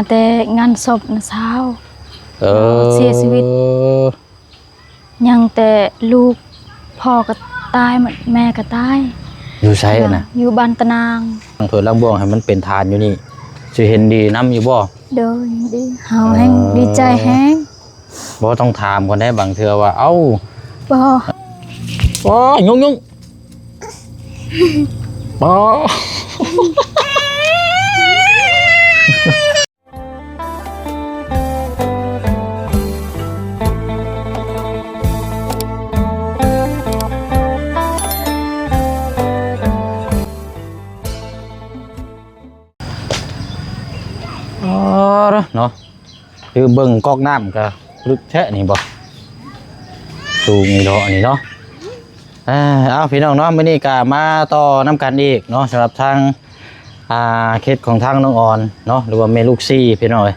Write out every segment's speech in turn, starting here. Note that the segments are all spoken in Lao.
ແຕ່ງານສົບນະຊາວ ເອີ ເສຍຊີວິດ ຍັງແຕ່ລູກ ພໍ່ກໍຕາຍໝົດ ແມ່ກໍຕາຍ. ຢູ່ໃສນະ? ຢູ່ບ້ານຕະນາງ ເພິ່ນລຳບວງໃຫ້ມັນເປັນທານຢູ່ນີ້ ຊິເຫັນດີນຳຢູ່ບໍ່? ໂດຍ ເຫັນດີ ເຮົາແຮງ ເອີ ດີໃຈແຮງ. ບໍ່ ຕ້ອງຖາມກ່ອນໄດ໋ ບາງເທື່ອວ່າ ເອົ້າ ບໍ່ ບໍ່ ຍຸງໆ ບໍ່. ອໍ ເນາະ ຄືເບິ່ງກອກນ້ຳກໍລຶກແທ້ນີ້ບໍ່ ສູງນີ້ເນາະ ອັນນີ້ເນາະ. ເອົາ ພີ່ນ້ອງເນາະ ມື້ນີ້ກໍມາຕໍ່ນຳກັນອີກເນາະ ສຳລັບທາງ ອ່າ ເຂດຂອງທາງນ້ອງອອນເນາະ ຫຼືວ່າແມ່ລູກສີ່ ພີ່ນ້ອງເອີຍ.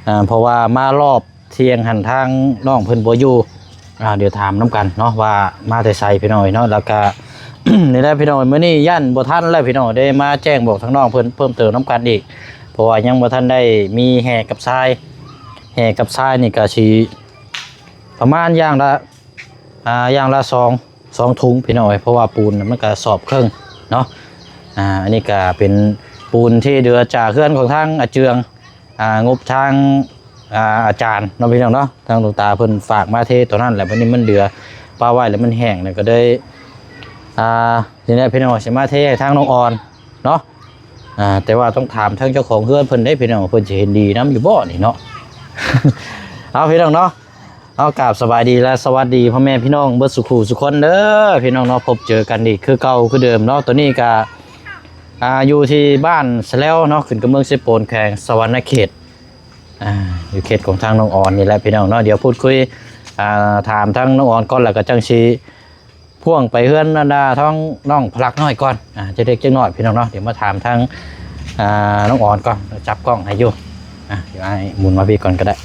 ອ່າ ເພາະວ່າມາລອບ ທ່ຽງຫັ້ນທາງນ້ອງເພິ່ນບໍ່ຢູ່ ອ່າ ດຽວຖາມນຳກັນເນາະວ່າມາແຕ່ໃສພີ່ນ້ອງເອີຍເນາະ. ແລ້ວກະ ນີ້ແຫຼະພີ່ນ້ອງເອີຍ ມື້ນີ້ຢ້ານບໍ່ທັນແລ້ວພີ່ນ້ອງ ໄດ້ມາແຈ້ງບອກທາງນ້ອງເພິ່ນເພີ່ມເຕີມນຳກັນອີກ ເພາະວ່າຍັງບໍ່ທັນໄດ້ມີແຫ່ກັບຊາຍ ແຫ່ກັບຊາຍນີ້ກະຊິປະມານຢ່າງລະ ອ່າ ຢ່າງລະສອງ ສອງຖົງພີ່ນ້ອງເອີຍ ເພາະວ່າປູນມັນກະສອບເຄິ່ງເນາະ. ອ່າ ອັນນີ້ກະເປັນປູນທີ່ເຫຼືອຈາກເຮືອນຂອງທາງອາເຈືອງ ອ່າ ງົບທາງ ອ່າ ອາຈານເນາະພີ່ນ້ອງເນາະ ທາງຫຼວງຕາເພິ່ນຝາກມາເທຕົວນັ້ນແຫຼະ ບັດນີ້ມັນເຫຼືອປະໄວ້ແລ້ວມັນແຫ້ງ ແລ້ວກໍເລີຍ ອ່າ ນີ້ແຫຼະພີ່ນ້ອງ ຊິມາເທໃຫ້ທາງນ້ອງອອນເນາະ. ອ່າ ແຕ່ວ່າຕ້ອງຖາມທາງເຈົ້າຂອງເຮືອນເພິ່ນເດ້ພີ່ນ້ອງ ເພິ່ນຊິເຫັນດີນຳຢູ່ບໍ່ນີ້ເນາະ. ເອົາ ພີ່ນ້ອງເນາະ ເອົາ ກາບສະບາຍດີ ແລະ ສະຫວັດດີພໍ່ແມ່ພີ່ນ້ອງເບິດສູ່ຄູ່ສູ່ຄົນເດີພີ່ນ້ອງເນາະ. ພົບເຈີກັນອີກຄືເກົ່າຄືເດີມເນາະ ຕອນນີ້ກະ ອ່າ ຢູ່ທີ່ບ້ານສະແລວເນາະ ຂຶ້ນກັບເມືອງເຊໂປນ ແຂວງສະຫວັນນະເຂດ ອ່າ ຢູ່ເຂດຂອງທາງນ້ອງອອນນີ້ແຫຼະພີ່ນ້ອງເນາະ. ດຽວພູດຄຸຍ ອ່າ ຖາມທາງນ້ອງອອນກ່ອນ ແລ້ວກໍຈັ່ງຊິພ່ວງໄປເຮືອນອັນດາທາງນ້ອງພະລັກນ້ອຍກ່ອນ ອ່າ ຈັກເລັກຈັກນ້ອຍພີ່ນ້ອງເນາະ. ດຽວມາຖາມທາງ ອ່າ ນ້ອງອອນກ່ອນ ຈັບກ້ອງໃຫ້ຢູ່ ອ່າ ດຽວອ້າຍໝູນມາພີ້ກ່ອນກໍໄດ້.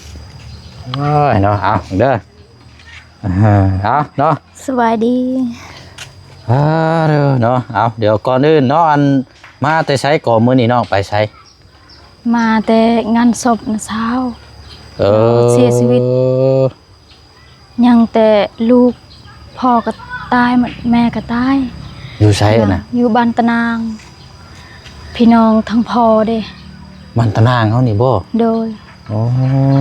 ໂອ້ຍເນາະ ເອົາເດີ ອ່າ ເອົາເນາະ ສະບາຍດີ ອ່າ ເດີເນາະ. ເອົາ ດຽວກ່ອນອື່ນເນາະ ອັນ ມາແຕ່ໃສກໍມື້ນີ້ນ້ອງໄປໃສ? ມາແຕ່ງານສົບນ້າສາວ ເອີ ເສຍຊີວິດ ຍັງແຕ່ລູກ ພໍ່ກໍຕາຍໝົດ ແມ່ກໍຕາຍ. ຢູ່ໃສນະ? ຢູ່ບ້ານຕະນາງ ພີ່ນ້ອງທາງພໍ່ເດ້. ບ້ານຕະນາງເຮົານີ້ບໍ່? ໂດຍ ອໍ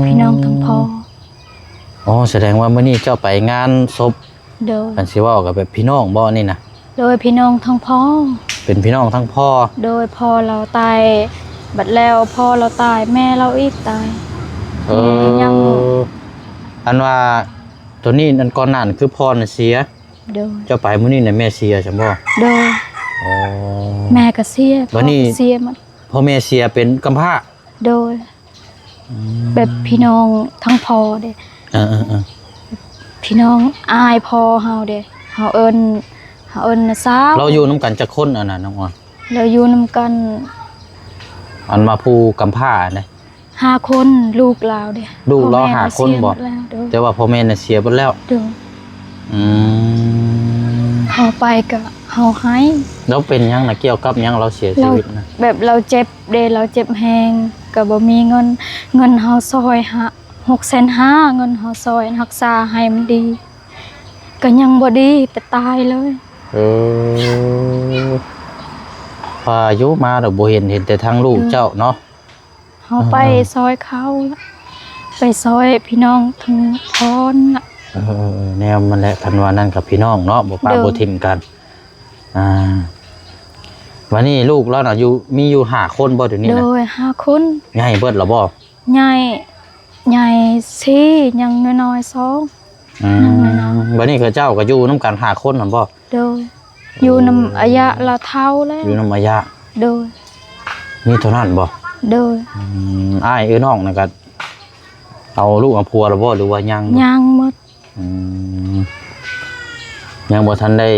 ພີ່ນ້ອງທາງພໍ່. ອໍ ສະແດງວ່າມື້ນີ້ເຈົ້າໄປງານສົບ. ໂດຍ ຄັນຊິເວົ້າກໍແບບພີ່ນ້ອງບໍ່ນີ້ນະ? ໂດຍ ພີ່ນ້ອງທາງພໍ່. ເປັນພີ່ນ້ອງທາງພໍ່. ໂດຍ ພໍ່ລາວຕາຍ ບັດແລ້ວພໍ່ລາວຕາຍ ແມ່ລາວອີກຕາຍ. ເອີ ແມ່ຍັງ ອັນວ່າໂຕນີ້ ອັນກ່ອນໜ້ານັ້ນຄືພໍ່ນະເສຍ. ໂດຍ ເຈົ້າໄປມື້ນີ້ນະແມ່ເສຍຊັ້ນບໍ່? ໂດຍ ອໍ ແມ່ກໍເສຍ ບາດນີ້ ພໍ່ກໍເສຍໝົດ. ພໍ່ແມ່ເສຍເປັນກຳພ້າ. ໂດຍ ອືມ ແບບພີ່ນ້ອງທາງພໍ່ເດ້. ເອີໆ ພີ່ນ້ອງອ້າຍພໍ່ເຮົາເດ້ ເຮົາເອີ້ນ ເຮົາເອີ້ນນ້າສາວ. ລາວຢູ່ນຳກັນຈັກຄົນອັນນັ້ນນ້ອງອອນ? ລາວຢູ່ນຳກັນ ອັນວ່າຜູ້ກຳພ້າຫັ້ນເດ້ ຫ້າຄົນ ລູກລາວເດ້. ລູກລາວຫ້າຄົນບໍ່? ໂດຍ ແຕ່ວ່າພໍ່ແມ່ນະເສຍເບິດແລ້ວ. ໂດຍ ອືມ ເຮົາໄປກໍເຮົາໄຫ້. ລາວເປັນຫຍັງນະ? ກ່ຽວກັບຫຍັງລາວເສຍຊີວິດນະ? ແບບລາວເຈັບເດ້ ລາວເຈັບແຮງ ກໍບໍ່ມີເງິນ ເງິນເຮົາຊ່ອຍ ຫົກແສນຫ້າ ເງິນເຮົາຊ່ອຍຮັກສາໃຫ້ມັນດີ ກໍຍັງບໍ່ດີ ແຕ່ຕາຍເລີຍ. ເອີ ວ່າຢູ່ມາດອກບໍ່ເຫັນ ເຫັນແຕ່ທາງລູກເຈົ້າເນາະ. ເຮົາໄປຊ່ອຍເຂົາ ໄປຊ່ອຍພີ່ນ້ອງທາງພອນ. ເອີ ແນວມັນແຫຼະ ຄັນວ່ານັ້ນກັບພີ່ນ້ອງເນາະ ບໍ່ປະ ໂດຍ ບໍ່ຖິ້ມກັນ. ອ່າ ບາດນີ້ລູກລາວນະຢູ່ ມີຢູ່ຫ້າຄົນບໍ່ດຽວນີ້ນະ? ໂດຍ ຫ້າຄົນ. ໃຫຍ່ເບິດແລ້ວບໍ່? ໃຫຍ່ ໃຫຍ່ສີ່ ຍັງນ້ອຍໆສອງ. ອືມ ຍັງນ້ອຍໆ. ບາດນີ້ເຂົາເຈົ້າກໍຢູ່ນຳກັນຫ້າຄົນຫັ້ນບໍ່? ໂດຍ ຢູ່ນຳອາຍະລາວເຖົ້າແລ້ວ. ຢູ່ນຳອາຍະ. ໂດຍ ມີເທົ່ານັ້ນບໍ່? ໂດຍ ອືມ ອ້າຍເອື້ອຍນ້ອງນັ້ນກໍເອົາລູກເອົາຜົວແລ້ວບໍ່ ຫຼືວ່າຍັງ? ຍັງໝົດ. ອືມ ຍັງບໍ່ທັນໄດ້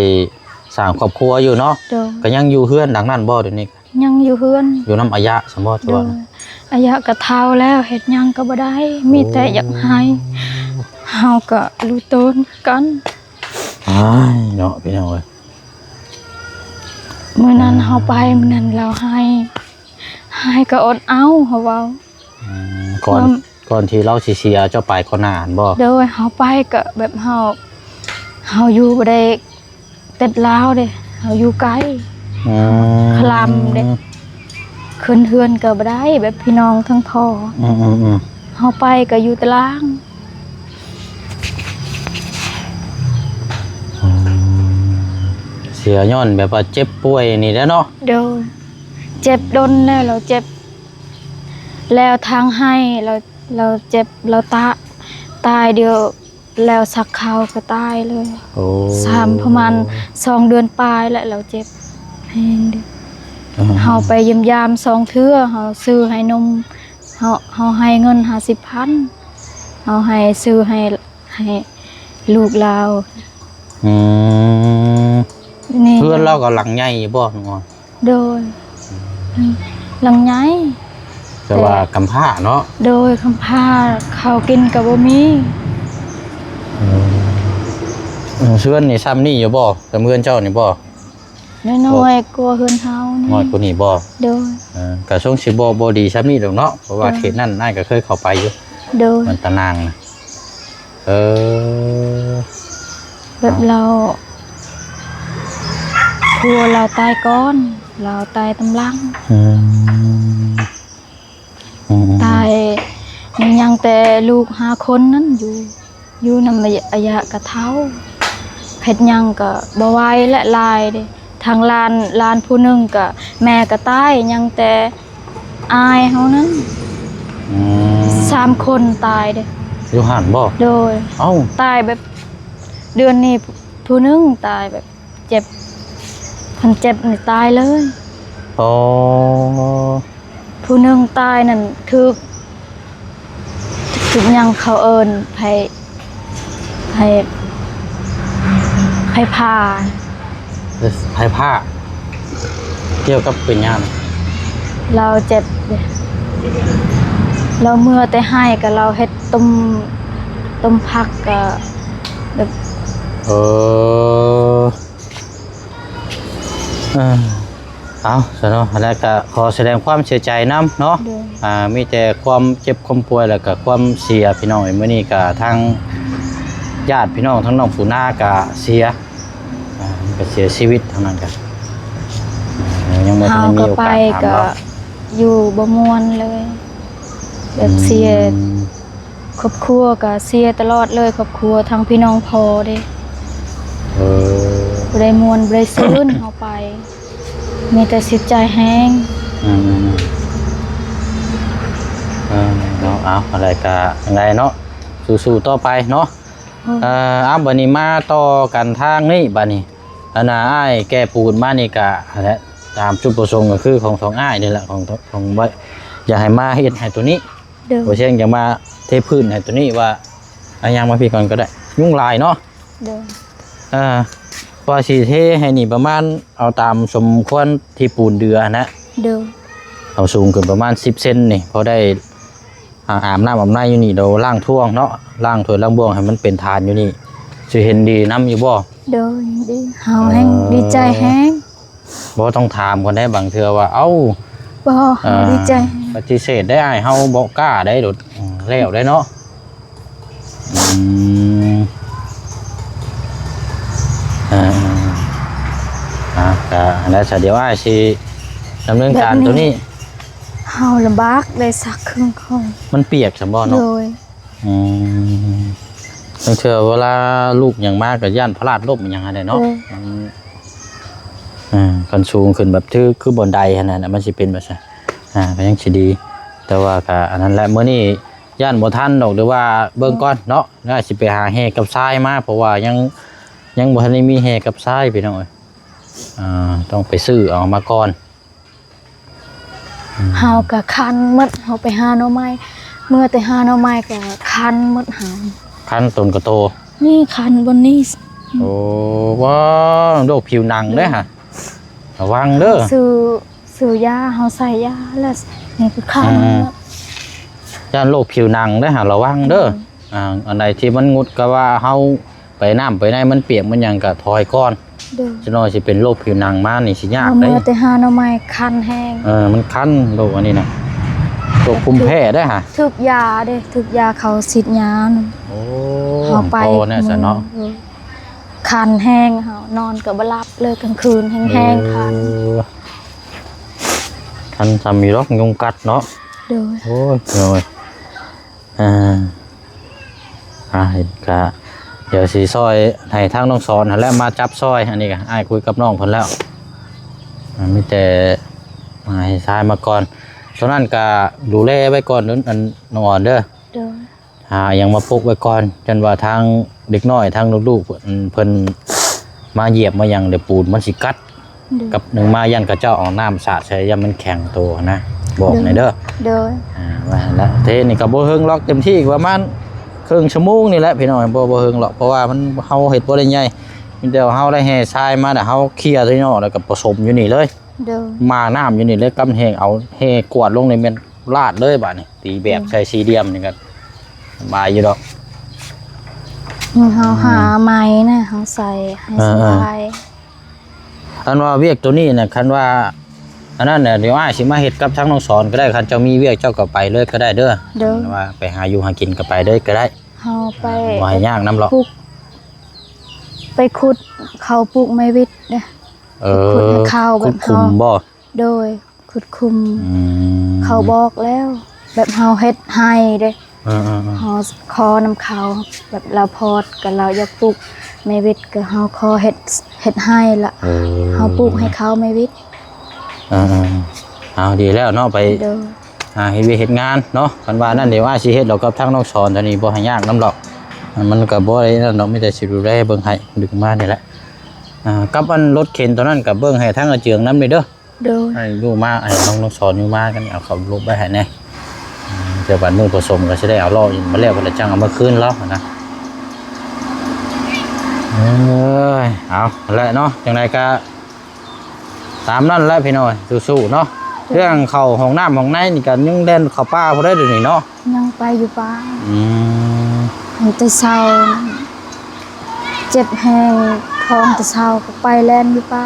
ສ້າງຄອບຄົວຢູ່ເນາະ? ໂດຍ ກໍຍັງຢູ່ເຮືອນຫຼັງນັ້ນບໍ່ດຽວນີ້? ຍັງຢູ່ເຮືອນ. ຢູ່ນຳອາຍະຊັ້ນບໍ່? ໂດຍ ອາຍະກໍເຖົ້າແລ້ວ ເຮັດຫຍັງກໍບໍ່ໄດ້ ມີແຕ່ຢາກໄຫ້. ໂອ້ ເຮົາກໍລຸໂຕນກັນ. ອ້າຍເນາະ ພີ່ນ້ອງເອີຍ ມື້ນັ້ນເຮົາໄປ ມື້ນັ້ນລາວໄຫ້ ໄຫ້ກໍອົດເອົາ ເຮົາເວົ້າ ອືມ ກ່ອນ ກ່ອນທີ່ລາວຊິເສຍ ເຈົ້າໄປກ່ອນໜ້າຫັ້ນບໍ່? ໂດຍ ເຮົາໄປກໍແບບເຮົາ ເຮົາຢູ່ບໍ່ໄດ້ຕິດລາວເດ້ ເຮົາຢູ່ໄກ ອືມ ຄະລຳເດ້ ຂຶ້ນເຮືອນກໍບໍ່ໄດ້ ແບບພີ່ນ້ອງທັງພໍ່ ອືມໆໆ ເຮົາໄປກໍຢູ່ຕາລາງ ອືມ ເສຍຍ້ອນແບບວ່າເຈັບປ່ວຍນີ້ແຫຼະເນາະ? ໂດຍ ເຈັບດົນແລ້ວ ລາວເຈັບ ແລ້ວທາງໄຫ້ ລາວ ລາວເຈັບ ລາວຕາ ຕາຍດຽວ ແລ້ວສັກເຂົ້າກໍຕາຍເລີຍ ໂອ້ ສາມ ປະມານສອງເດືອນປາຍແຫຼະ ລາວເຈັບແຮງເດ້ ອືມ ເຮົາໄປຢ້ຽມຢາມສອງເທື່ອ ເຮົາຊື້ໃຫ້ນົມ ເຮົາ ເຮົາໃຫ້ເງິນຫ້າສິບພັນ ເຮົາໃຫ້ຊື້ໃຫ້ ໃຫ້ລູກລາວ ອືມ ນີ້ ເຮືອນລາວກໍຫຼັງໃຫຍ່ຢູ່ບໍ່ນ້ອງ? ໂດຍ ຫຼັງໃຫຍ່ ແຕ່ວ່າກຳພ້າເນາະ? ໂດຍ ກຳພ້າ ເຂົ້າກິນກໍບໍ່ມີ ອືມ ເຮືອນນີ້ຊ່ຳນີ້ຢູ່ບໍ່? ສ່ຳເຮືອນເຈົ້ານີ້ບໍ່? ນ້ອຍໆກວ່າເຮືອນເຮົານີ້ ນ້ອຍກວ່ານີ້ບໍ່? ໂດຍ ເອີ ກໍຊົງຊິບໍ່ ບໍ່ດີຊ່ຳນີ້ດອກເນາະ ເພາະວ່າ ໂດຍ ເຂດນັ້ນອ້າຍກໍເຄີຍເຂົ້າໄປຢູ່ ໂດຍ ມັນຕະນາງນະ ເອີ ແບບລາວ ຜົວລາວຕາຍກ່ອນ ລາວຕາຍຕາມຫຼັງ ອືມ ອືມ ຕາຍ ຍັງແຕ່ລູກຫ້າຄົນນັ້ນຢູ່ ຢູ່ນຳອາຍະກະເຖົ້າ ເຮັດຫຍັງກໍບໍ່ໄຫວແຫຼະ ຫຼາຍເດ້ ທັງຫຼານ ຫຼານຜູ້ໜຶ່ງກໍແມ່ກໍຕາຍ ຍັງແຕ່ ອາຍເຮົານັ້ນ ອືມ ສາມຄົນຕາຍເດ້ ຢູ່ຫັ້ນບໍ່? ໂດຍ ເອົ້າ ຕາຍແບບເດືອນນີ້ ຜູ້ໜຶ່ງຕາຍແບບເຈັບ ຄັນເຈັບນີ້ຕາຍເລີຍ ອໍ ຜູ້ໜຶ່ງຕາຍນັ້ນຖືກ ຖືກຫຍັງເຂົາເອີ້ນ ໄຟ ໄຟ ໄຟຟ້າ ໄຟຟ້າ ກ່ຽວກັບເປັນຫຍັງ? ລາວເຈັບເດ້ ລາວເມື່ອແຕ່ໄຮ່ ກໍລາວເຮັດຕົ້ມ ຕົ້ມຜັກ ກໍແບບ ເອີ ເອີ ເອົາ ຊັ້ນເນາະ ແລ້ວກໍຂໍສະແດງຄວາມເສຍໃຈນຳເນາະ ໂດຍ ອ່າ ມີແຕ່ຄວາມເຈັບຄວາມປ່ວຍ ແລ້ວກໍຄວາມເສຍ ພີ່ນ້ອງເອີຍ ມື້ນີ້ກໍທາງຍາດພີ່ນ້ອງ ທາງນ້ອງປູນາກໍເສຍ ອ່າ ກໍເສຍຊີວິດທາງນັ້ນກໍ ຍັງບໍ່ທັນໄດ້ມີໂອກາດຖາມລາວ ເຮົາກໍໄປກໍຢູ່ບໍ່ມ່ວນເລີຍ ແບບເສຍ ອືມ ຄອບຄົວກໍເສຍຕະຫຼອດເລີຍ ຄອບຄົວທັງພີ່ນ້ອງພໍ່ເດ້ ເອີ ບໍ່ໄດ້ມ່ວນບໍ່ໄດ້ຊື່ນ ເຮົາໄປ ມີແຕ່ເສຍໃຈແຮງ ອືມ ເອີ ເນາະ ເອົາ ຈັ່ງໃດກໍຈັ່ງໃດເນາະ ສູ້ໆຕໍ່ໄປເນາະ ເອີ ເອີ ເອົາ ບັດນີ້ມາຕໍ່ກັນທາງນີ້ ບັດນີ້ ອັນນ່າ ອ້າຍແກ່ປູນມານີ້ກະ ຫັ້ນແຫຼະ ຕາມຈຸດປະສົງກໍຄືຂອງສອງອ້າຍນີ້ແຫຼະ ຂອງ ຂອງ ຢາກໃຫ້ມາເຮັດໃຫ້ໂຕນີ້ ໂດຍ ບໍ່ແຊງຢາກມາເທພື້ນໃຫ້ໂຕນີ້ວ່າ ອາ ຍ່າງມາພີ້ກ່ອນກໍໄດ້ ຍຸງຫຼາຍເນາະ ໂດຍ ເອີ ວ່າຊິເທໃຫ້ນີ້ປະມານ ເອົາຕາມສົມຄວນທີ່ປູນເດືອຫັ້ນນະ ໂດຍ ເອົາສູງຂຶ້ນປະມານສິບເຊັນນີ້ ພໍໄດ້ ອາ ອາບນ້ຳອາບໃນຢູ່ນີ້ ດຽວລ້າງຖ້ວຍເນາະ ລ້າງຖ້ວຍລ້າງບ່ວງໃຫ້ມັນເປັນຖານຢູ່ນີ້ ຊິເຫັນດີນຳຢູ່ບໍ່? ໂດຍ ດີ ເຮົາແຮງ ເອີ ດີໃຈແຮງ ບໍ່ຕ້ອງຖາມກ່ອນໄດ້ ບາງເທື່ອວ່າ ເອົ້າ ບໍ່ ເອີ ເຮົາດີໃຈແຮງ ປະຕິເສດໄດ້ ອ້າຍເຮົາບໍ່ກ້າໄດ້ໂດດ ອືມ ແລ້ວໄດ້ເນາະ ອືມ ເອີ ອ່າ ກະ ແລ້ວຊະ ດຽວອ້າຍຊິດຳເນີນການໂຕນີ້ ເຮົາລຳບາກໄດ້ຊັກເຄື່ອງຂອງ ມັນປຽກຊັ້ນບໍ່ເນາະ? ໂດຍ ອືມ ບາງເທື່ອເວລາລູກຫຍັງມາກໍຢ້ານພະລາດລົ້ມຫຍັງຫັ້ນແຫຼະເນາະ ໂດຍ ອືມ ອ່າ ຄັນສູງຂຶ້ນແບບຄື ຄືບ່ອນໃດຫັ້ນນະ ມັນຊິເປັນແບບຊັ້ນ ອ່າ ກໍຍັງຊິດີ ແຕ່ວ່າກໍອັນນັ້ນແຫຼະ ມື້ນີ້ຢ້ານບໍ່ທັນດອກ ຫຼືວ່າເບິ່ງກ່ອນເນາະ ແລ້ວຊິໄປຫາແຮ່ກັບຊາຍມາ ເພາະວ່າຍັງ ຍັງບໍ່ທັນໄດ້ມີແຮ່ກັບຊາຍ ພີ່ນ້ອງເອີຍ ອ່າ ຕ້ອງໄປຊື້ເອົາມາກ່ອນ. ເຮົາກໍຄັນໝົດ ເຮົາໄປຫາໜໍ່ໄມ້ ເມື່ອແຕ່ຫາໜໍ່ໄມ້ກໍຄັນໝົດເຮົາ ຄັນຕົນກະໂຕ ນີ້ຄັນບ່ອນນີ້ ໂອ້ ວ້າ ໂລກຜິວໜັງເດ້ຫະ ລະວັງເດີ ຊື້ ຊື້ຢາ ເຮົາໃສ່ຢາແລ້ວ ນີ້ຄືຄັນ ອ່າ ຢ້ານໂລກຜິວໜັງເດ້ຫະ ລະວັງເດີ ອ່າ ອັນໃດທີ່ມັນງຸດ ກໍວ່າເຮົາ ໄປນ້ຳໄປໃນມັນປຽກມັນຫຍັງກໍຖອຍກ່ອນ ໂດຍ ຈັກໜ້ອຍຊິເປັນໂລກຜິວໜັງມານີ້ຊິຍາກເດ້ ເມື່ອແຕ່ຫາໜໍ່ໄມ້ຄັນແຮງ ເອີ ມັນຄັນໂລກອັນນີ້ນະ ຕົວຄຸມແພ້ເດ້ຫະ ຖືກຢາເດ້ ຖືກຢາ ເຂົາສີດຢານັ້ນ. ໂອ້ ເຮົາໄປ ພໍແນ່ຊັ້ນເນາະ. ໂດຍ ຄັນແຮງ ເຮົານອນກໍບໍ່ຫຼັບເລີຍ ກາງຄືນແຮງໆ ເອີ ຄັນ. ຄັນຊ່ຳຢູ່ດອກ ຍຸງກັດເນາະ. ໂດຍ ໂອ້ຍ ໂດຍ ອ່າ ອ່າ ກະດຽວຊິຊ່ອຍໃຫ້ທາງນ້ອງສອນຫັ້ນແຫຼະມາຈັບຊ່ອຍ. ອັນນີ້ກະອ້າຍຄຸຍກັບນ້ອງເພິ່ນແລ້ວ ອ່າ ມີແຕ່ໃຫ້ຊາຍມາກ່ອນ. ໂຕນັ້ນກະດູແລໄວ້ກ່ອນ ອັນ ນ້ອງອອນເດີ. ໂດຍ ຫາຫຍັງມາປົກໄວ້ກ່ອນ ຢ້ານວ່າທາງເດັກນ້ອຍ ທາງລູກໆ ເພິ່ນ ເພິ່ນມາຢຽບມາຫຍັງ ແລ້ວປູນມັນຊິກັດ. ໂດຍ ກັບໜຶ່ງມາຢ້ານເຂົາເຈົ້າເອົານ້ຳສາດໃສ່ ຢ້ານມັນແຂງໂຕນະ ບອກແດ່ເດີ. ໂດຍ ໂດຍ ອ່າ ວ່າຫັ້ນລະ. ເທນີ້ກໍບໍ່ເຮິງຫຼອກ ເຕັມທີ່ປະມານເຄິ່ງຊົ່ວໂມງນີ້ແຫຼະພີ່ນ້ອງ. ບໍ່ ບໍ່ເຮິງຫຼອກ ເພາະວ່າມັນ ເຮົາເຮັດບໍ່ໄດ້ໃຫຍ່ ມີແຕ່ວ່າເຮົາໄດ້ແຮ່ຊາຍມາ ແລ້ວເຮົາເຄຍໂຕນີ້ອອກ ແລ້ວກໍປະສົມຢູ່ນີ້ເລີຍ. ໂດຍ ມານ້ຳຢູ່ນີ້ເລີຍ ກັບແຮ່ເອົາແຮ່ກວາດລົງນີ້ແມ່ນລາດເລີຍບາດນີ້. ຕີແບບໃສ່ສີ່ຫຼ່ຽມນີ້ກໍສະບາຍຢູ່ດອກ. ເຮົາຫາໄມ້ນະ ເຮົາໃສ່ໃຫ້ສະບາຍ. ອັນວ່າວຽກໂຕນີ້ນະ ຄັນວ່າອັນນັ້ນນະ ດຽວອ້າຍຊິມາເຮັດກັບທາງນ້ອງສອນກໍໄດ້. ຄັນເຈົ້າມີວຽກເຈົ້າກໍໄປເລີຍກໍໄດ້ເດີ. ໂດຍ ຄັນວ່າໄປຫາຢູ່ຫາກິນກໍໄປເລີຍກໍໄດ້. ເຮົາໄປ ບໍ່ໃຫ້ຍາກນຳຫຼອກ ໄປຂຸດເຂົ້າປູກໄມ້ວິດເດ້. ເອີ ຂຸດໃຫ້ເຂົ້າແບບ ຂຸດຂຸມບໍ່? ໂດຍ ຂຸດຂຸມ. ອືມ ເຂົາບອກແລ້ວ ແບບເຮົາເຮັດໄຮ່ເດ້. ເອີໆໆ ເຮົາຂໍນຳເຂົາ ແບບລາວພອດກໍລາວຢາກປູກໄມ້ວິດ ກໍເຮົາຂໍເຮັດ ເຮັດໄຮ່ລະ. ເອີ ເຮົາປູກໃຫ້ເຂົາໄມ້ວິດ. ເອີໆ ເອົາ ດີແລ້ວເນາະ ໄປ ໂດຍ ຫາເຮັດວຽກເຮັດງານເນາະ. ຄັນວ່ານັ້ນ ດຽວອ້າຍຊິເຮັດດອກກັບທາງນ້ອງສອນ ຕອນນີ້ບໍ່ໃຫ້ຍາກນຳດອກ. ມັນກໍບໍ່ໄດ້ນັ້ນດອກ ມີແຕ່ຊິດູແລເບິ່ງໃຫ້ ດຶງມານີ້ແຫຼະ. ອ່າ ກັບອັນລົດເຂັນຕອນນັ້ນກໍເບິ່ງໃຫ້ທາງອາເຈືອງນຳເດີ. ໂດຍ ໃຫ້ຢູ່ມາ ໃຫ້ນ້ອງ ນ້ອງສອນຢູ່ມາກັນ ເອົາເຂົ້າລົບໄວ້ໃຫ້ແດ່. ອືມ ແຕ່ບາດມື້ປະສົມກໍຊິໄດ້ເອົາລໍ້ມາແລ້ວ ເພິ່ນລະຈັ່ງເອົາມາຄືນລາວຫັ້ນນະ. ເອີຍ ເອົາແຫຼະເນາະ ຈັ່ງໃດກໍຕາມນັ້ນແຫຼະພີ່ນ້ອງ ສູ້ໆເນາະ. ໂດຍ ເລື່ອງເຂົ້າຫ້ອງນ້ຳຫ້ອງໃນນີ້ກໍຍັງແລ່ນເຂົ້າປ່າພຸ້ນເດ້ ດຽວນີ້ເນາະ. ຍັງໄປຢູ່ປ່າ. ອືມ ແຕ່ເຊົ້າ ເຈັບແຮງທ້ອງແຕ່ເຊົ້າ ກໍໄປແລ່ນຢູ່ປ່າ.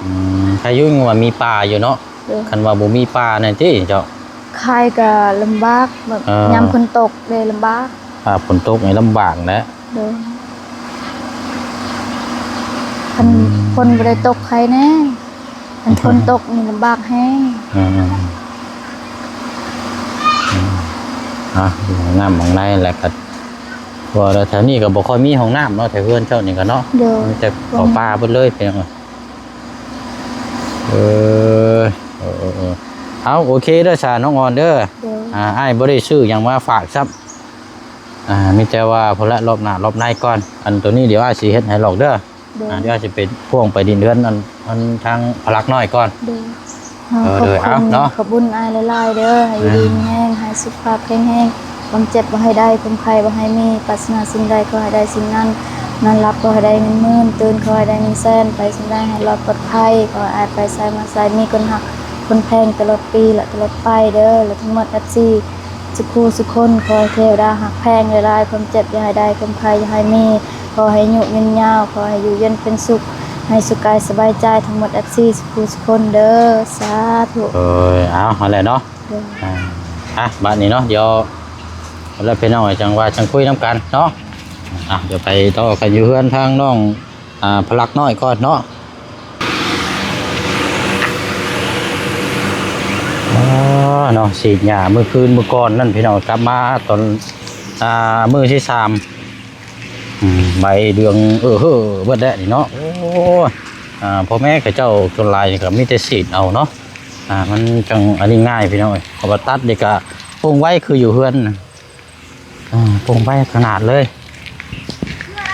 ອືມ ໃຄຢູ່ວ່າມີປ່າຢູ່ເນາະ. ໂດຍ ຄັນວ່າບໍ່ມີປ່ານັ້ນຕິເຈົ້າ ໄຄກໍລຳບາກ ແບບ ເອີ ຍາມຝົນຕົກເດ້ລຳບາກ. ຖ້າຝົນຕົກນີ້ລຳບາກແຫຼະ. ໂດຍ ຄັນ ອືມ ຝົນບໍ່ໄດ້ຕົກໄຄແນ່. ຄັນຝົນຕົກນີ້ລຳບາກແຮງ. ອືມໆໆ ອ່າ ຫ້ອງນ້ຳຫ້ອງໃນແຫຼະ ກໍວ່າແຖວນີ້ກໍບໍ່ຄ່ອຍມີຫ້ອງນ້ຳເນາະ ແຖວເຮືອນເຈົ້ານີ້ກໍເນາະ. ໂດຍ ມີແຕ່ເຂົ້າປ່າເບິດເລີຍ ເປັນຫຍັງ. ເອີ ເອີໆໆ ເອົາ ໂອເຄເດີສາ ນ້ອງອອນເດີ. ໂດຍ ອ່າ ອ້າຍບໍ່ໄດ້ຊື້ຫຍັງມາຝາກຊ້ຳ. ອ່າ ມີແຕ່ວ່າພຸ້ນລະ ລອບໜ້າລອບໃນກ່ອນ. ອັນໂຕນີ້ດຽວອ້າຍຊິເຮັດໃຫ້ຫຼອກເດີ. ໂດຍ ອ່າ ດຽວຊິໄປພ່ວງໄປດິນເຮືອນອັນ ອັນທາງພະລັກນ້ອຍກ່ອນ. ໂດຍ ເອີ ເອົາເນາະ ຂອບຄຸນ ຂອບຄຸນອ້າຍຫຼາຍໆເດີ ໃຫ້ຢູ່ດີມີແຮງ ໃຫ້ສຸຂະພາບແຂງແຮງ ຄວາມເຈັບບໍ່ໃຫ້ໄດ້ ຄວາມໄຂ້ບໍ່ໃຫ້ມີ ປາດຖະໜາສິ່ງໃດຂໍໃຫ້ໄດ້ສິ່ງນັ້ນ ນອນຫຼັບຂໍໃຫ້ໄດ້ເງິນໝື່ນ ຕື່ນຂໍໃຫ້ໄດ້ເງິນແສນ ໄປສິ່ງໃດໃຫ້ລອດປອດໄພ ຂໍໃຫ້ອ້າຍໄປໃສມາໃສມີຄົນຮັກຄົນແພງຕະຫຼອດປີ ແລະ ຕະຫຼອດໄປເດີ ແລະ ທັງໝົດເອັຟຊີ ສຸຂູສຸຄົນ ຂໍໃຫ້ເທວະດາຮັກແພງຫຼາຍໆ ຄວາມເຈັບຢ່າໃຫ້ໄດ້ ຄວາມໄຂ້ຢ່າໃຫ້ມີ ຂໍໃຫ້ອາຍຸຍືນຍາວ ຂໍໃຫ້ຢູ່ເຢັນເປັນສຸກ ໃຫ້ສຸກກາຍສະບາຍໃຈ ທັງໝົດເອັຟຊີສຸຂູສຸຄົນເດີ ສາທຸ. ເອີຍ ເອົາ ຫັ້ນແຫຼະເນາະ. ໂດຍ ອ່າ ອ່ະ ບາດນີ້ເນາະ ດຽວ ແລ້ວພີ່ນ້ອງຈັ່ງວ່າຈັ່ງຄຸຍນຳກັນເນາະ. ອ່ະ ດຽວໄປຕໍ່ກັນຢູ່ເຮືອນທາງນ້ອງ ອ່າ ພະລັກນ້ອຍກ່ອນເນາະ. ອໍ ເນາະ ສີດຫຍ້າມື້ຄືນມື້ກ່ອນນັ້ນພີ່ນ້ອງ ກັບມາຕອນ ອ່າ ມື້ທີສາມ ອືມ ໃບເຫຼືອງເອີເຮີເບິດແລ້ວນີ້ເນາະ. ໂອ້ຍ ອ່າ ພໍ່ແມ່ເຂົາເຈົ້າສ່ວນຫຼາຍນີ້ກໍມີແຕ່ສີດເອົາເນາະ. ອ່າ ມັນຈັ່ງອັນນີ້ງ່າຍພີ່ນ້ອງເອີຍ ເພາະວ່າຕັດນີ້ກໍປົງໄວຄືຢູ່ເຮືອນນະ. ອ່າ ປົງໄວຂະໜາດເລີຍ.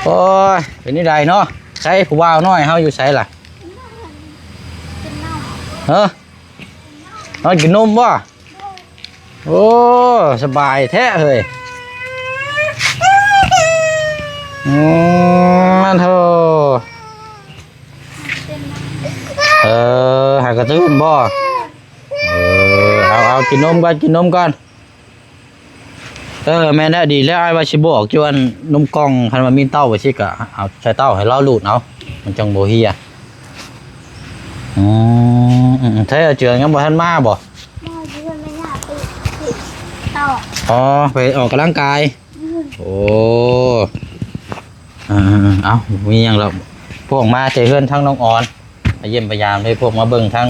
ໂອ້ຍ ເປັນຈັ່ງໃດເນາະ ໃສຜູ້ບ່າວນ້ອຍເຮົາຢູ່ໃສລະ? ເອີ ນອນກິນນົມບໍ່? ໂອ້ ສະບາຍແທ້ເຮີ້ຍ. ອືມ ມາໂທ ເອີ ຫາກະຕື່ນບໍ່? ເອີ ເອົາ ເອົາ ກິນນົມກ່ອນ ກິນນົມກ່ອນ. ເອີ ແມ່ນແລ້ວ ດີແລ້ວ ອ້າຍວ່າຊິບອກຢູ່ ອັນນົມກ່ອງ ຄັນວ່າມີເຕົ້າໄປຊິ ກະເອົາໃສ່ເຕົ້າໃຫ້ລາວລູດເອົາ ມັນຈັ່ງບໍ່ເຮຍ. ອືມ ອືມ ໃຊ້ເຈືອງຍັງບໍ່ທັນມາບໍ່? ມາຢູ່ເຮືອນແມ່ຍ່າຕິ ອໍ ໄປອອກກຳລັງກາຍ. ໂອ້ ເອີ ເອົ້າ ມີຫຍັງດອກ ພວກມາແຕ່ເຮືອນທາງນ້ອງອອນ ມາຢ້ຽມມາຢາມເດ້ ພວກມາເບິ່ງທາງ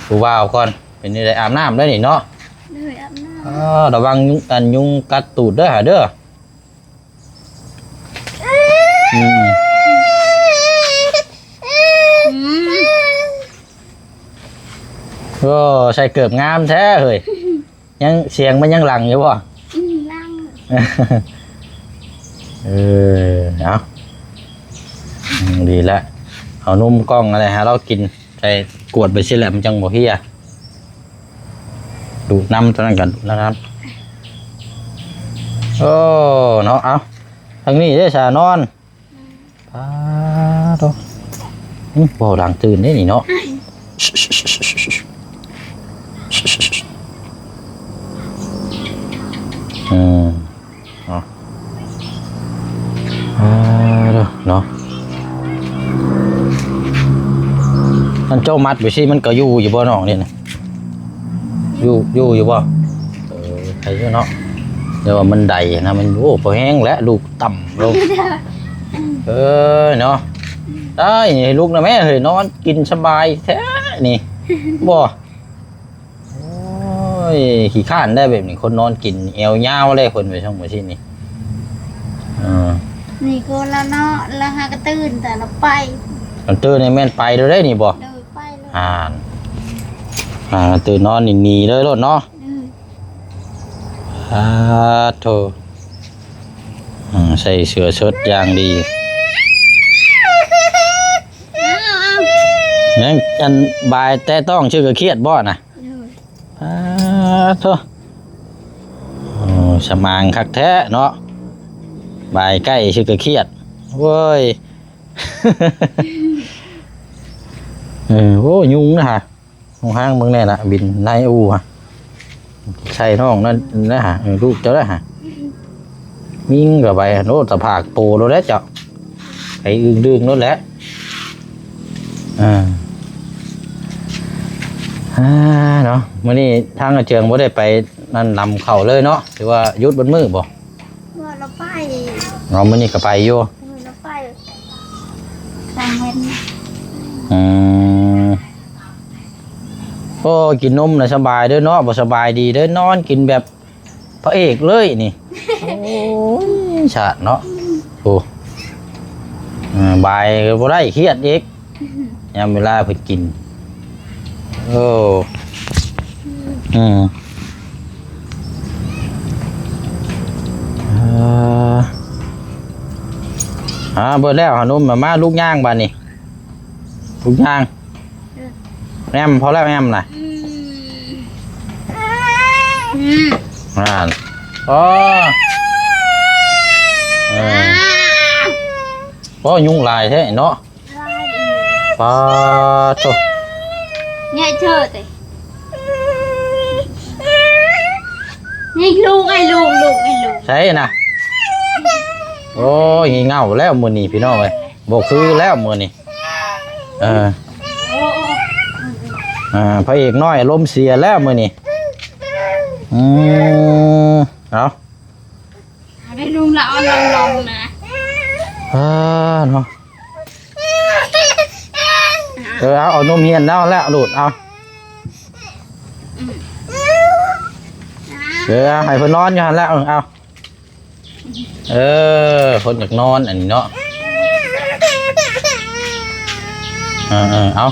ຜູ້ບ່າວກ່ອນ. ເປັນຈັ່ງໃດ ອາບນ້ຳແລ້ວນີ້ເນາະ? ໂດຍ ອາບນ້ຳ. ເອີ ລະວັງຍຸງ ອັນ ຍຸງກັດຕູດເດີຫາເດີ. ອືມ ອືມ ໂອ້ ໃສ່ເກີບງາມແທ້ເຮີ້ຍ. ຍັງ ສຽງມັນຍັງຫຼັງຢູ່ບໍ່? ອືມ ຫຼັງ. ເອີ ເອົາ ອືມ ດີແລ້ວ ເອົານົມກ່ອງຫັ້ນແຫຼະໃຫ້ລາວກິນ ໃສ່ກວດໄປຊີ້ແຫຼະ ມັນຈັ່ງບໍ່ເຮຍ. ດູດນ້ຳເທົ່ານັ້ນກໍດູດນ້ຳ. ໂອ້ ເນາະ ເອົາ ທາງນີ້ເດ້ສານອນ. ປາໂທ ອືມ ເວົ້າດັງຕື່ນເດ້ນີ້ເນາະ. ອືມ ເນາະ ປາໂທ ເນາະ ອັນເຈົ້າມັດໄປຊີ້ ມັນກໍຢູ່ຢູ່ບໍ່ນ້ອງນີ້ນະ? ຢູ່ ຢູ່ຢູ່ບໍ່? ເອີ ໃຄຢູ່ເນາະ ແຕ່ວ່າມັນໄດນະ ມັນ ໂອ້ ພໍແຮງແຫຼະ ລູກຕ່ຳລົງ. ເອີ ເນາະ ໄດ້ ໃຫ້ລູກນະແມ່ເຮີ້ຍ ນອນກິນສະບາຍແທ້ນີ້ ບໍ່? ໂອ້ຍ ຂີ້ຄ້ານໄດ໋ແບບນີ້ ຄົນນອນກິນແອວຍາວເດ້ ຄົນໄປຊ່ອງໄປຊີ້ນນີ້. ເອີ ນີ້ກໍລະເນາະ ລະຫາກະຕື່ນ ແຕ່ລະໄປ ຄັນຕື່ນນີ້ແມ່ນໄປໂລດເດ້ນີ້ບໍ່? ໂດຍ ໄປໂລດ. ອ່ານ ອ່າ ຕື່ນນອນນີ້ໜີເລີຍໂລດເນາະ. ອືມ ອາໂທ ອືມ ໃສ່ເສື້ອເຊິດຢ່າງດີ ເອົາ ເອົາ ຍັງ ອັນ ບາຍແຕະຕ້ອງຊື່ກະຄຽດບໍ່ນະ? ໂດຍ ອາໂທ ໂອ້ ສຳອາງຄັກແທ້ເນາະ ບາຍໃກ້ຊື່ກະຄຽດ ໂອ້ຍ. ເອີ ໂອ້ ຍຸງນະຫາ ຫ້ອງຫ້າງເບິ່ງແດ່ລະ ບິນໃນອູ່ຫາ ໃສ່ນ້ອງນັ້ນນະຫາ ເອີ ລູກເຈົ້າລະຫາ ຍິງເຂົ້າໄປ ໂອ້ ຕາຜາກໂປໂລດແຫຼະເຈົ້າ ໄປອຶ້ງດຶງໂລດແຫຼະ. ເອີ ອ່າ ເນາະ ມື້ນີ້ທາງອາເຈືອງບໍ່ໄດ້ໄປນັ້ນນຳເຂົາເລີຍເນາະ ຖືວ່າຢຸດເບິດມື້ບໍ່? ວ່າລາວໄປ ເອົາ ມື້ນີ້ກໍໄປຢູ່ ເອີ ລາວໄປກາງເວັນ. ອືມ ໂອ້ ກິນນົມນະສະບາຍເດີເນາະ ບໍ່ສະບາຍດີເດີ ນອນກິນແບບພະເອກເລີຍນີ້. ໂອ້ຍ ຊາດເນາະ ໂອ້ ເອີ ບາຍກໍບໍ່ໄດ້ ຄຽດອີກ ຍາມເວລາເພິ່ນກິນ. ໂອ້ ອືມ ເອີ ອ່າ ເບິດແລ້ວ ຫານົມ ມາ ມາ ລູກຍ່າງບາດນີ້ ລູກຍ່າງ ແອມ ພໍແລ້ວ ແອມນະ ອືມ ອືມ ນັ້ນ ອໍ ເອີ ອໍ ຍຸງຫຼາຍແທ້ເນາະ. ປາໂທ ໃຫຍ່ເທີເຕ ນີ້ລູກ ໄອ້ລູກ ລູກ ໄອ້ລູກ ໃສນະ? ໂອ້ຍ ງຽວແລ້ວມື້ນີ້ພີ່ນ້ອງເອີຍ ບໍ່ຄືແລ້ວມື້ນີ້ ເອີ ອ່າ ພະເອກນ້ອຍອາລົມເສຍແລ້ວມື້ນີ້ ອືມ ເອົາ ເອົາໄດ້ລຸງລະອອນລອງໆນະ ອ່າ ເນາະ ເອີ ເອົາ ເອົານົມຮຽນແລ້ວ ແລ້ວ ລູກ ເອົາ ເອີ ເອົາ ໃຫ້ເພິ່ນນອນຢູ່ຫັ້ນແຫຼະ ເອີ ເອົາ ເອີ ເພິ່ນຢາກນອນອັນນີ້ເນາະ ເອີ ເອີ ເອົາ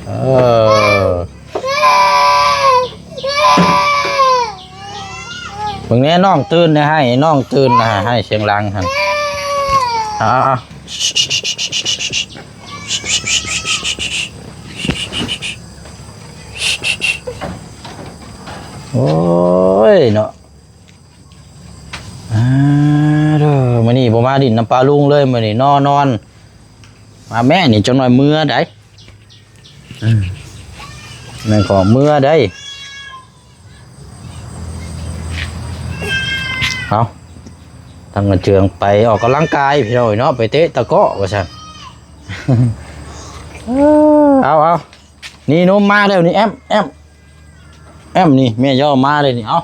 ເອີ ເບິ່ງແດ່ ນ້ອງຕື່ນແດ່ ໃຫ້ນ້ອງຕື່ນນະ ໃຫ້ສຽງດັງຫັ້ນ ເອົາ ເອົາ ເອົາ ໂອ້ຍເນາະ ອ່າ ເດີ ມື້ນີ້ບໍ່ມາຫຼິ້ນນຳປ້າລຸງເລີຍ ມື້ນີ້ນອນ ນອນ ມາແມ່ ນີ້ຈັກໜ້ອຍເມືອໃດ ອືມ ແມ່ນຂອງເມືອໃດ ເອົາ ທາງກະເຈືອງໄປອອກກຳລັງກາຍພີ່ນ້ອງເນາະ ໄປເຕະຕະເກາະວ່າຊັ້ນ ເອົາ ເອົາ ນີ້ນົມມາແລ້ວນີ້ ແອມ ແອມ ແອມ ນີ້ແມ່ຍ່ອມມາເລີຍນີ້ ເອົາ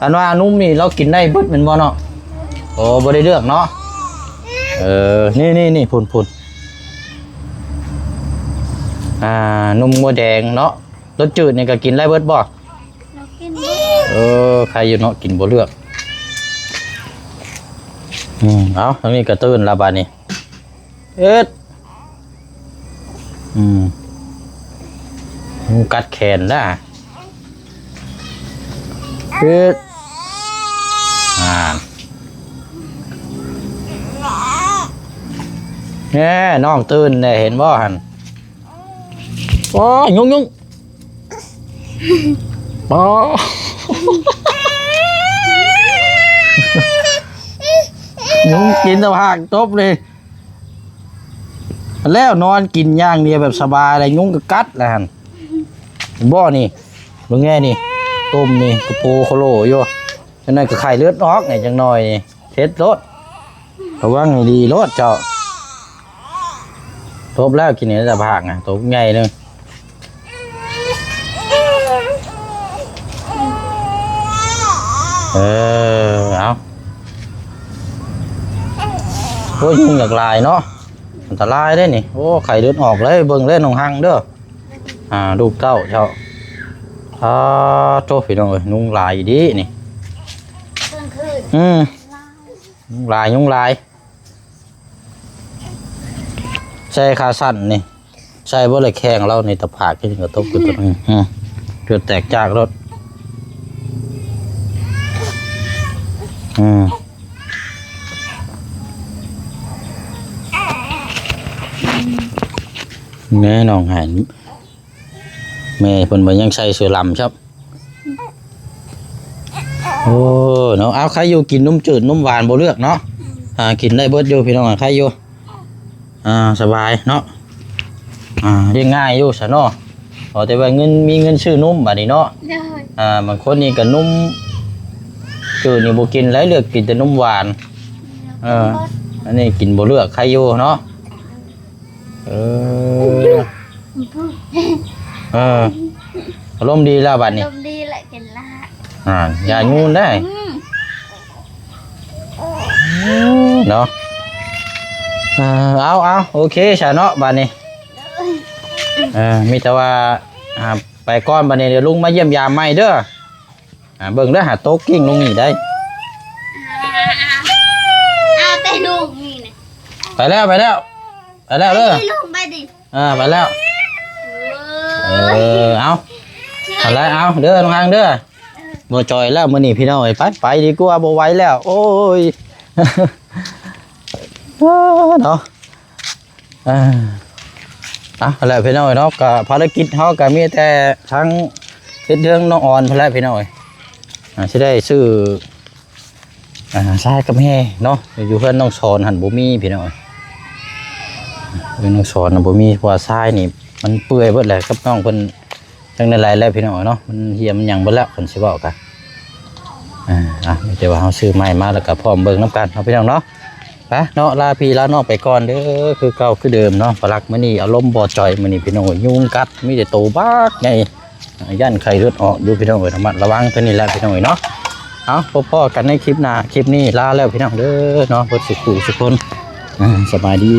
ອັນວ່ານົມນີ້ລາວກິນໄດ້ເບິດແມ່ນບໍ່ເນາະ? ໂອ້ ບໍ່ໄດ້ເລືອກເນາະ. ເອີ ນີ້ໆໆ ພຸ້ນໆ ອ່າ ນົມງົວແດງເນາະ. ລົດຈືດນີ້ກໍກິນໄດ້ເບິດບໍ່? ເຮົາກິນບໍ່ ເອີ ໄຄຢູ່ເນາະ ກິນບໍ່ເລືອກ. ອືມ ເອົາ ທາງນີ້ກໍຕື່ນລະບາດນີ້. ເອີດ ອືມ ມັນກັດແຂນລະ. ເອີດ ອ່າ ແນ່ ນ້ອງຕື່ນແດ່ ເຫັນບໍ່ຫັ້ນ? ໂອ້ຍ ຍຸງໆ ໂອ້ ຍຸງກິນຕະຜາກຕົບເລີຍ. ແລ້ວນອນກິນຢ່າງດຽວແບບສະບາຍເລີຍ ຍຸງກໍກັດແລ້ວຫັ້ນ. ເຫັນບໍ່ນີ້ ເບິ່ງແນ່ນີ້ ຕົ້ມນີ້ກະໂປໂຄໂລຢູ່. ຈັ່ງນັ້ນກໍໄຂ້ເລືອດອອກແນ່ຈັກໜ້ອຍນີ້ ເຮັດໂລດ ລະວັງໃຫ້ດີໂລດເຈົ້າ. ຕົບແລ້ວກິນໃນຕະຜາກນະ ຕົບໃຫຍ່ໜຶ່ງ. ເອີ ເອົາ ໂອ້ຍ ຍຸງຢາກຫຼາຍເນາະ ອັນຕະລາຍເດ້ນີ້. ໂອ້ ໄຂ້ເລືອດອອກເລີຍ ເບິ່ງເລີຍນ້ອງຮັງເດີ ອ່າ ລູກເຕົ້າເຈົ້າ. ອາ ໂທ້ ພີ່ນ້ອງເອີຍ ຍຸງຫຼາຍອີ່ດີນີ້ ກາງຄືນ ອືມ ຍຸງຫຼາຍ ຍຸງຫຼາຍ. ໃສ່ຂາສັ້ນນີ້ ໃສ່ບໍ່ໄດ້ແຂງລາວນີ້ ຕະຜາກທີ່ກະທົບກັນ ອືມ ຈົນແຕກຈາກໂລດ. ອືມ ແມ່ນ້ອງໃຫ້ ແມ່ເພິ່ນບໍ່ຍັງໃສ່ເສື້ອລຳຊ້ຳ. ໂອ້ ເນາະ ເອົາ ໃຄຢູ່ ກິນນົມຈືດນົມຫວານບໍ່ເລືອກເນາະ. ອ່າ ກິນໄດ້ເບິດຢູ່ພີ່ນ້ອງ ໃຄຢູ່ ອ່າ ສະບາຍເນາະ. ອ່າ ລ້ຽງງ່າຍຢູ່ຊະເນາະ ເພາະແຕ່ວ່າເງິນ ມີເງິນຊື້ນົມບາດນີ້ເນາະ. ໂດຍ ອ່າ ບາງຄົນນີ້ກໍນົມຈືດນີ້ບໍ່ກິນແລ້ວ ເລືອກກິນແຕ່ນົມຫວານ. ເອີ ອັນນີ້ກິນບໍ່ເລືອກ ໃຄຢູ່ເນາະ. ເອີ ເອີ ອາລົມດີແລ້ວບາດນີ້ ອາລົມດີແລ້ວ ກິນລະ ອ່າ ຢ່າງູນໄດ້ ອືມ ເນາະ. ເອີ ເອົາ ເອົາ ໂອເຄຊະເນາະ ບາດນີ້ ເອີ ມີແຕ່ວ່າ ອ່າ ໄປກ່ອນ ບາດນີ້ດຽວລຸງມາຢ້ຽມຢາມໃໝ່ເດີ. ອ່າ ເບິ່ງເດີ ຫາໂຕກກິ່ງລົງນີ້ໄດ໋. ເອົາແຕ່ລູກນີ້ນະ ໄປແລ້ວ ໄປແລ້ວ ໄປແລ້ວເດີ ໄປລູກ ໄປດິ ອ່າ ໄປແລ້ວ. ເອີ ເອີ ເອົາ ຫັ້ນແຫຼະ ເອົາເດີ ນ້ອງຮັງເດີ ບໍ່ຈ່ອຍແລ້ວມື້ນີ້ພີ່ນ້ອງເອີຍ. ໄປ ໄປດີກວ່າ ບໍ່ໄຫວແລ້ວ ໂອ້ຍ ເນາະ. ອ່າ ອ່ະ ແລ້ວພີ່ນ້ອງເນາະ ກໍພາລະກິດເຮົາກໍມີແຕ່ທັງເຮັດເຮືອນນ້ອງອອນພຸ້ນແຫຼະພີ່ນ້ອງເອີຍ. ອ່າ ຊິໄດ້ຊື້ ອ່າ ຊາຍກັບແຮ່ເນາະ ຢູ່ເຮືອນນ້ອງສອນຫັ້ນບໍ່ມີພີ່ນ້ອງເອີຍ ເຮືອນນ້ອງສອນນະບໍ່ມີ ເພາະວ່າຊາຍນີ້ມັນເປື່ອຍເບິດແຫຼະ ກັບນ້ອງເພິ່ນ ຈັ່ງໃດຫຼາຍແລ້ວພີ່ນ້ອງເນາະ ມັນເຫຍມັນຫຍັງເບິດແລ້ວ ຄັນຊິເວົ້າກະ ອ່າ ອ່ະ ມີແຕ່ວ່າເຮົາຊື້ໃໝ່ມາ ແລ້ວກະພ້ອມເບິ່ງນຳກັນເນາະພີ່ນ້ອງເນາະ. ໄປເນາະ ລາພີ່ລານ້ອງໄປກ່ອນເດີ ຄືເກົ່າຄືເດີມເນາະ. ປາລັກມື້ນີ້ອາລົມບໍ່ຈ່ອຍ ມື້ນີ້ພີ່ນ້ອງ ຍຸງກັດ ມີແຕ່ໂຕບັກໃຫຍ່ ຢ້ານໄຂ້ເລືອດອອກຢູ່ພີ່ນ້ອງເອີຍ. ລະມັດລະວັງຕົວນີ້ແຫຼະພີ່ນ້ອງເອີຍເນາະ. ເອົາ ພົບພໍ້ກັນໃນຄລິບໜ້າ ຄລິບນີ້ລາແລ້ວພີ່ນ້ອງເດີເນາະ ເບິດສຸຂູສຸຄົນ ອ່າ ສະບາຍດີ.